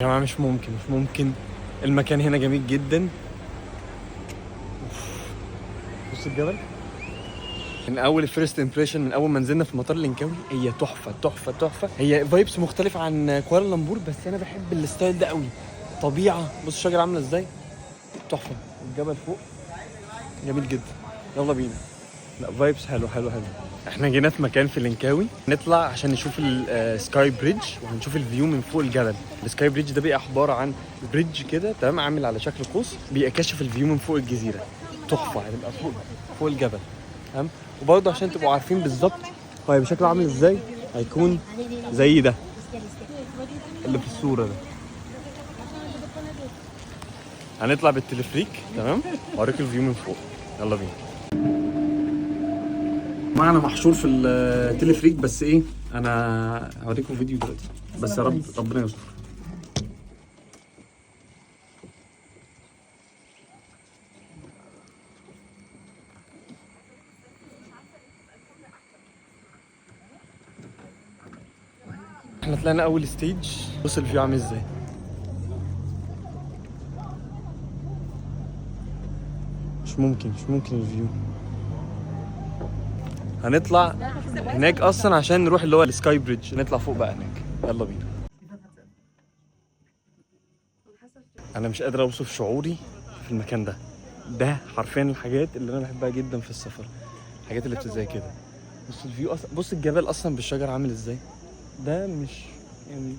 يا جماعة مش ممكن، مش ممكن، المكان هنا جميل جدا. أوف. بص الجبل. من اول first impression، من اول ما نزلنا في مطار لنكاوي، هي تحفة تحفة تحفه. هي vibes مختلفة عن كوالالمبور، بس انا بحب ال style ده قوي. طبيعه، بص الشجرة عامله ازاي، تحفه. الجبل فوق جميل جدا. يلا بينا. لا vibes حلو حلو حلو. احنا جينا في مكان في لنكاوي، نطلع عشان نشوف ال sky bridge وهنشوف ال view من فوق الجبل. ال sky bridge ده بيبقى عبارة عن bridge كده، تمام، عامل على شكل قوس، بيبقى كاشف ال view من فوق الجزيره. تحفه، هنبقى فوق فوق الجبل، تمام. وبرضه عشان تبقوا عارفين بالظبط هو هيبقى شكله عامل ازاي، هيكون زي ده اللي في الصورة ده. هنطلع بالتلفريك، تمام، واوريكم ال view من فوق. يلا بينا. معنا محشور في التلفريك، بس ايه، انا هوريكم فيديو دلوقتي، بس يا رب ربنا يستر. احنا طلعنا اول stage، بص ال view عامل ازاي. مش ممكن، مش ممكن ال view. هنطلع هناك اصلا عشان نروح اللي هو ال sky bridge، نطلع فوق بقى هناك. يلا بينا. انا مش قادر اوصف شعوري في المكان ده. ده حرفيا الحاجات اللي انا بحبها جدا في السفر، الحاجات اللي بتبقى زي كده. بص ال view اصلا، بص الجبل اصلا بالشجر عامل ازاي. ده مش يعني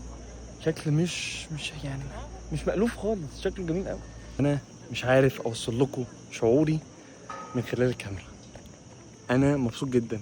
شكل مش يعني مش مألوف خالص، شكله جميل قوي. انا مش عارف اوصل لكم شعوري من خلال الكاميرا. انا مبسوط جدا.